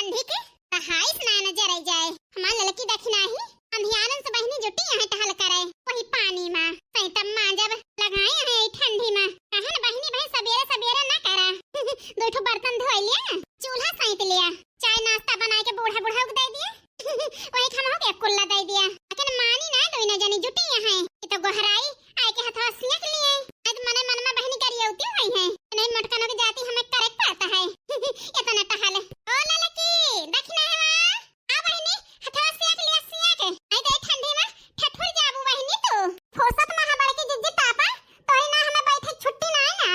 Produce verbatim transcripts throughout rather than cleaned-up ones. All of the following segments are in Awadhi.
ठंडी के रहाइस ना न जरे जाए। हमार ललकी दखिनाही अंधियारन से बहिनी जुटी अहै टहल करै वही पानी मा। सैतम मांजब लगाए अहै ठंडी मा। कहन बहिनी बहिन सबेरे सबेरे ना करा। दो ठो बर्तन धोइ लिया, चूल्हा सैत लिया, चाय नाश्ता बनाए के बूढ़ा बूढ़ा के दे दिया। वही खामा हो के कुल्ला दे दिया। लेकिन मानी ना, दोनों जनी जुटी अहै। ये तो गोहराई आए के हथवा सियक लिए। आज मने मन मा बहिनी करियौती होइहै। नहीं मोटकनो के जाति हमें करे के पड़त है। इतना टहल। ओ ललकी, दखिनाही मा। आ बहिनी, हथवा सियक लिया सियक। नहीं तो ठंडी मा ठठुर जाबू बहिनी तू। फुर्सत मा हमार बड़की जिज्जी तापा, तोही ना हमें बैठे छुट्टी ना है ना।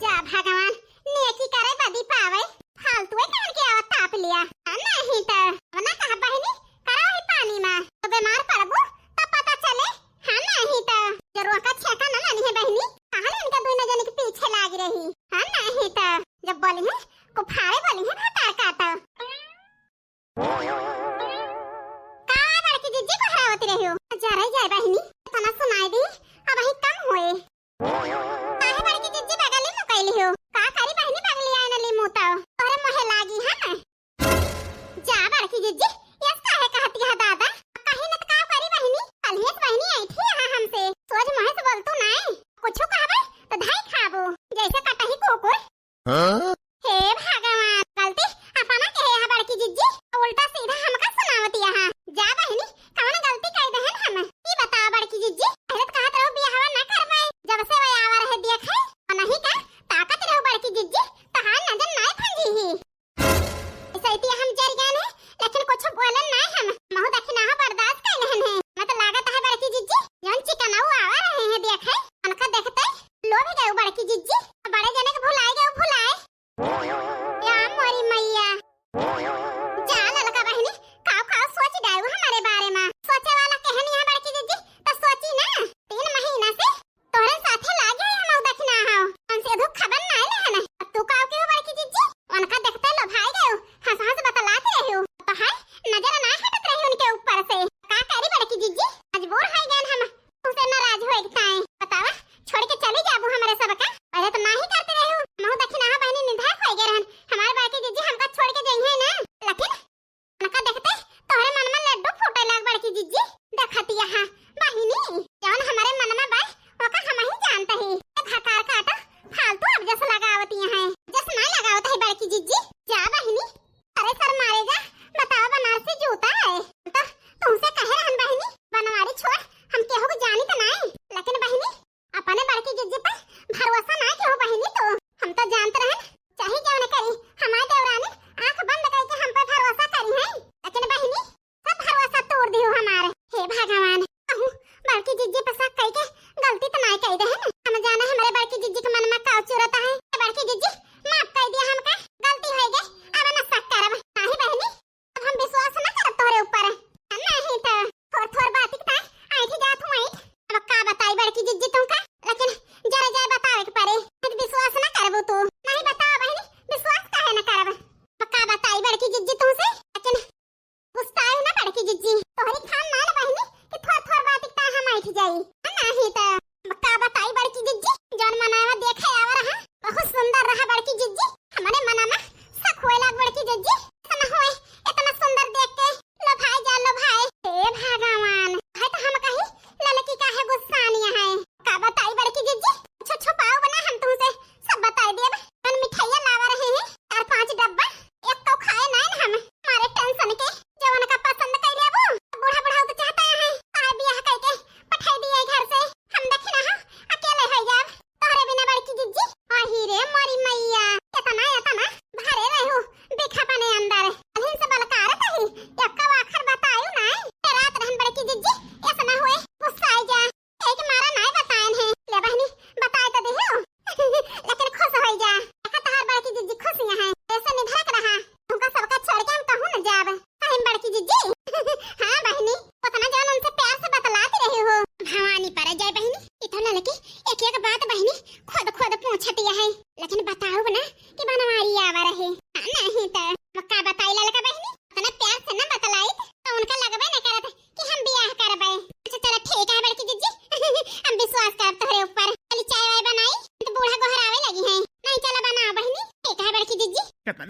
जा भगवान, नेकी करे बदी पावे, फालतू है कहन के आवा ताप लिया। आ, नहीं तो, अब ना कहा बहिनी, करा वही पानी मा, तो बीमार पड़बू, तब पता चले। हाँ, नहीं तो, जरूर का छेका ना मानी है बहिनी, कहाँ इनका दोनों जने के पीछे लाग रही। हाँ, नहीं तो, जब बोली है, कुफारे बोली है,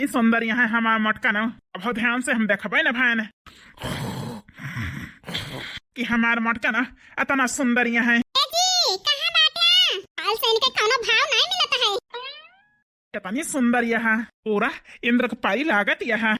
सुंदर यहाँ हमार मटकनो। अब ध्यान से हम देखबे न भान कि हमार मटकनो अतना सुंदर यहाँ है। ए जी, कहाँ बाटे? काल से इनके कौनो भाव नहीं मिलत है। कितनी सुंदर यहाँ, पूरा इंद्र के परी लागत यहाँ।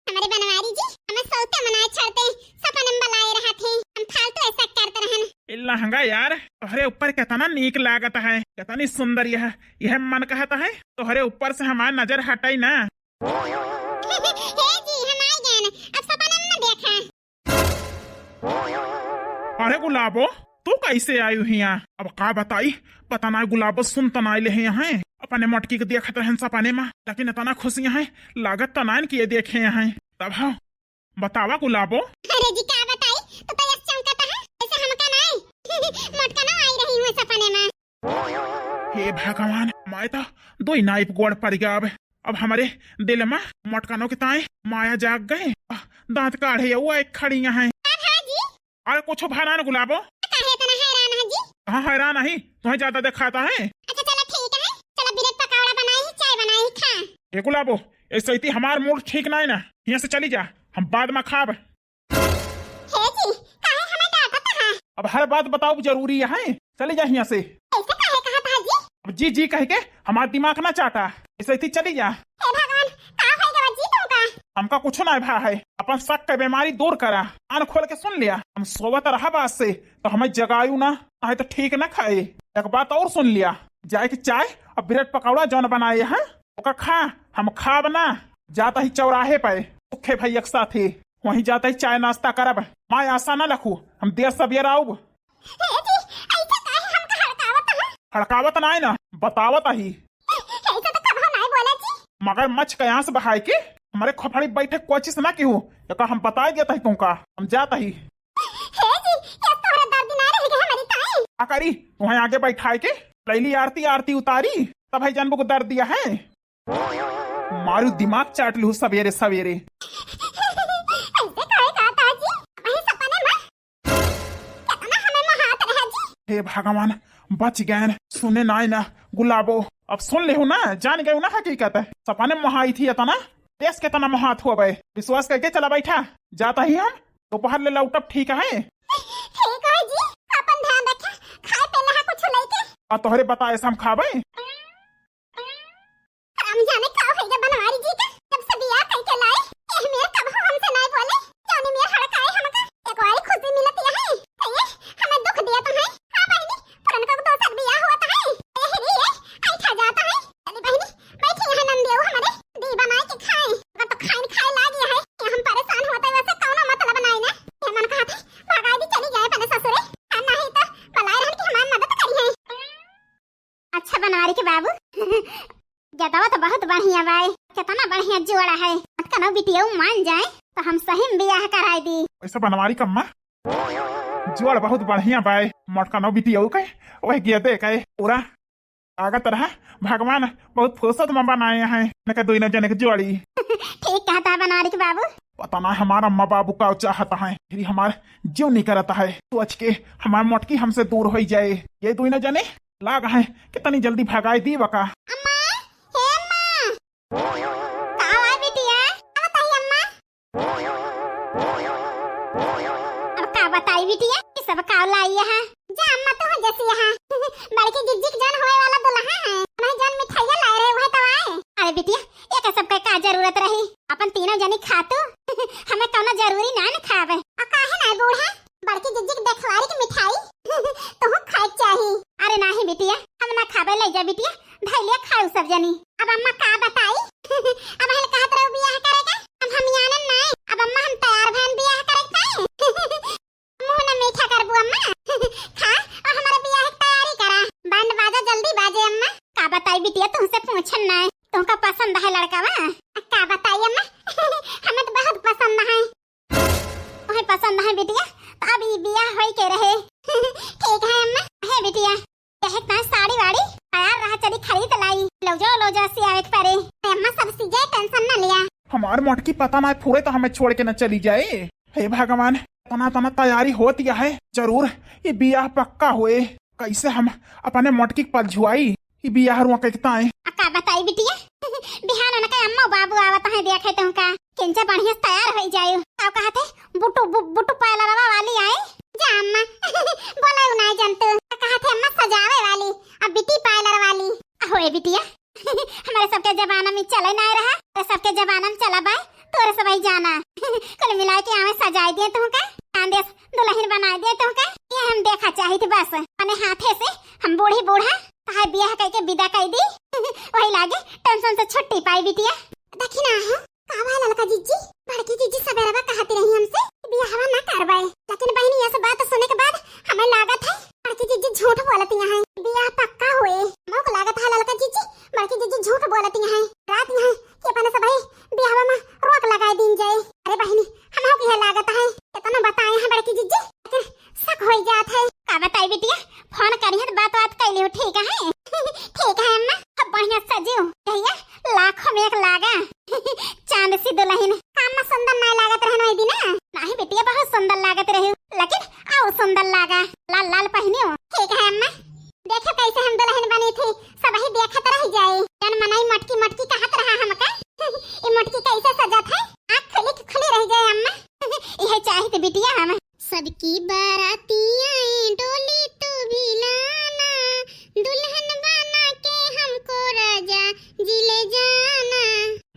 हमारे बनवारी जी, हमें सौते मनाए छोड़ते, सपने में बलाए रहत हैं, हम फालतू ऐसा करते रहन। ए लहंगा यार, तोहरे ऊपर कितना नीक लागत है, कितनी सुंदर यह, यह मन कहता है, तोहरे ऊपर से हमार नजर हटाई ना। हे जी, हम आए गए, अब सपने में न देखा। अरे गुलाबो, तू कैसे आयु हिया? अब का बताई, पता ना गुलाबो सुन तना ले हैं, अपने मटकी के देखत रहन सपने में, लेकिन इतना खुश हैं, लागत तना कि ये देखे हैं। तब हाँ, बतावा गुलाबो। अरे जी, का बताई, तू तो यस चमकत है, ऐसे हमका नहीं। मटका ना आई रही हूँ सपने में। हे भगवान, मैं तो दो ही नाइप गोड़ पड़ गया। अब, अब हमारे दिल में मटकनों के ताए माया जाग गए। आह, दांत काढ़े वो एक खड़ी हैं। का भा जी? अरे कुछ भा ना गुलाबो। काहे इतना हैरान है जी? हाँ हैरान नहीं, तुम्हें ज्यादा दिखाता है। अच्छा चलो ठीक है, चलो ब्रेड पकौड़ा बनाई ही, चाय बनाई ही, खा। ए गुलाबो, ऐसे ही हमार मूड ठीक ना है ना, यहाँ से चली जा, हम बाद में खाब। हे जी, काहे हमें डांटत है? अब हर बात बताओ जरूरी है, चली जा यहाँ से। ऐसे काहे कहत है जी? अब जी जी कह के हमार दिमाग ना चाटा, ऐसे ही चली जा। हे भगवान, का हो गवा जी तुमका? हमका कुछ ना भा है, अपन शक के बीमारी दूर करा। कान खोल के सुन लिया, हम सोवत रहब आज से, तो हमें जगायु ना, नहीं तो ठीक ना खाए। एक बात और सुन लिया, जाए के चाय और ब्रेड पकौड़ा जौन बनाए हैं, ओका खा, हम खाब ना। जाता ही चौराहे पे सुखे भैया के साथे, वहीं जाता ही चाय नाश्ता करब। माय आशा ना लखू, हम देर सबेर आउब। हे जी, ऐसे काहे हमका हड़कावत है? हड़कावत ना है ना, बतावत ही। ऐसे तो कबो नहीं बोले जी। मगर मच कयांस बहाय के हमारे खोपड़ी बैठे कोशिश ना की हो, एका हम बताई देता ही तुमका, हम जाता ही। हे जी, क्या तोहरा दर्द ना रह गया हमारी ताई? का करी, तुम्हें आगे बैठाए के लैली आरती, आरती उतारी, तब है जनबू को दर्द दिया है। मारू दिमाग चाट लू सवेरे सवेरे। ऐसे काहे कहत है जी? वही सपने में कितना हमें महात रहा जी। हे भगवान, बच गए, सुने ना ना गुलाबो। अब सुन ले हो ना, जान गए हो ना हकीकत। सपने में महाई थी इतना, देश के तना महात हो गए। विश्वास करके चला बैठा, जाता ही हम दोपहर ले लौटब, ठीक है? ठीक है जी, अपन ध्यान रखे, खाए पीले हा कुछ लेके। आ तोहरे बताए से हम खाबे? हम जाने का होइगा बनवारी जी का, जब से बियाह कइके लाई, एह मेर कबहू हमसे नाय बोले, जौनी मेर हड़काए हमका, एक बारी खुशी मिलत है, तो ये हमें दुख दिया तो है। हाँ बहिनी, पुरनका को दोसर बियाह हुआ तो है, एह रे ये, ऐठा जाता है। चली बहिनी, बैठी यहाँ नंदियो हमारे, दी बनाए के खाए, अगर तो खाइन खाए लागी है, ये हम परेशान होते वैसे कौनो मतलब नाय ना, ये मन कहत है, भगाई दी चली जाए अपने ससुरे, आ नहीं तो बलाए रहन कि हमार मदद करी है। अच्छा बनवारी के बाबू, जतवा तो बहुत बढ़िया बाय, कितना बढ़िया जोड़ा है। कनो बिटिया मान जाए तो हम सही में बियाह कराए दी। वैसे बनवारी कम्मा, जोड़ बहुत बढ़िया बाय, मोटकनो बिटिया के वह गेदे के पूरा लागत रहा। भगवान बहुत फुर्सत में बनाए हैं इनके दोनों जने के जोड़ी। ठीक कहता है बनवारी के बाबू। पता ना हमारा अम्मा बाबू का चाहता है, फिर हमार जो नहीं करता है सोच के हमार मोटकी हमसे दूर हो जाए। ये दोनों जने लाग है, कितनी जल्दी भगाए दी बका। अम्मा, हे अम्मा। का हुआ बिटिया? का बताई अम्मा? अब का बताई बिटिया, ये सब का लाई है? जा अम्मा, तू जैसी यहाँ। बड़की जिज्जी के जौन होए वाला दुल्हा है, मैं जौन मिठाइया लाए रहे, वह तो आए। अरे बिटिया, ये का सब का, का जरूरत रही? अपन तीनों जनी खातू, हमें कौनो जरूरी ना न खावे। आ काहे ना बूढ़ा? बड़की जिज्जी के देखवारी के मिठाई तोहू खाए के चाही। अरे नाही बिटिया, हम ना खाबे, ले जा बिटिया, धैलिया खाऊ सब जनी। अब अम्मा का बताई, अब हल कहत रहो बियाह करे का, अब हम जानन ना, अब अम्मा हम तैयार भन बियाह करे का। मुंह ना मीठा करबू अम्मा, खा और हमारे बियाह की तैयारी करा, बैंड बाजा जल्दी बाजे अम्मा। का बताई बिटिया, तुमसे पूछन ना, तुमका पसंद है लड़का वा? का बताई अम्मा, हमें तो बहुत पसंद है। ओहे पसंद है बिटिया, तो अब ई बियाह होई के रहे। ठीक है अम्मा। हे बिटिया, कहे तना साड़ी वाड़ी तैयार रहा, चली खरीद लाई। लो जो, लो जो, सियावे के परे। अरे अम्मा, सब सीजे, tension ना लिया। हमार मोटकी पता ना फुरे तो हमें छोड़ के न चली जाए। हे भगवान, तना तना तैयारी होती है, जरूर ये बियाह पक्का होए। कैसे हम अपने मोटकी के पलझुआई? ई बियाह रुआ कइके ताए। आ का बताई बिटिया, बिहान उनके अम्मा बाबू आवत हैं देखे तुमका, किंचा बढ़िया से तैयार होइ जायु। का कहत है, बुटू, बु-, बुटू पार्लरवा वाली आई। जा अम्मा, बोला उ नाई जानतू। का कहत है अम्मा सजावे वाली, अब ब्यूटी पार्लर वाली। अहो ए बिटिया, हमरे सबके जमाना में चले नाई रहा, तो सबके जमाना में चला बाय, तोरे सबही जाना। कुल मिलाए के आवे सजाए दिए तुमका, चांद से दुल्हन बनाए दिए तुमका, ये हम देखा चाहित बस। अपने हाथे से हम बूढ़ी बूढ़ा, चाहे बियाह कइके विदा कइ दी, वही लागे टेंशन से छुट्टी पाई बिटिया। देखी ना हो, का बा ललका जिज्जी, बड़की जिज्जी सबेरवा कहती रही हमसे, बियाहवा ना करबे, लेकिन बहिनी, ये सब बात सुने के बाद हमें लागत है बड़की जिज्जी झूठ बोलती हैं, बियाह पक्का हुए। हमको लागत है ललका जिज्जी, बड़की जिज्जी झूठ बोलती हैं। रात में कि अपने सबही बियाहवा में रोक लगाए दीन जाए। अरे बहिनी, हमको यह लागत है, कितना बताए हैं बड़की जिज्जी, लेकिन शक होइ जात है। का बताई बिटिया, फोन करिहन, बात बात कइ लियो, ठीक है? ठीक है अम्मा, अब बढ़िया सजियो, कहिया लाखों में एक लागा। चांद सी दुल्हन, अम्मा सुंदर नाई लागत रहन वही दिन? नाहीं बिटिया, बहुत सुंदर लागत रही, लेकिन आउ सुंदर लागा, लाल लाल पहिनियो। ठीक है अम्मा, देखो कैसे हम दुल्हन बनी थी, सबही देखत रह जाए। जन मनई मटकी मटकी कहत रहा हमका, ई मटकी कैसे सजत है, आँख खुली के खुली रह जाए अम्मा। यह चाहित बिटिया हम। सबकी बाराती आई डोली तू भी लाना, दुल्हन बना के हमको राजा जी ले जाना।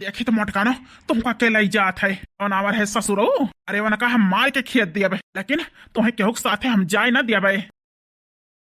देखी तो मोटकानो, तुमका के लई जात है? कौन आवर है ससुरो? अरे वनका हम मार के खेत दियबे, लेकिन तुहे केहू के साथे हम जाए ना दियबे।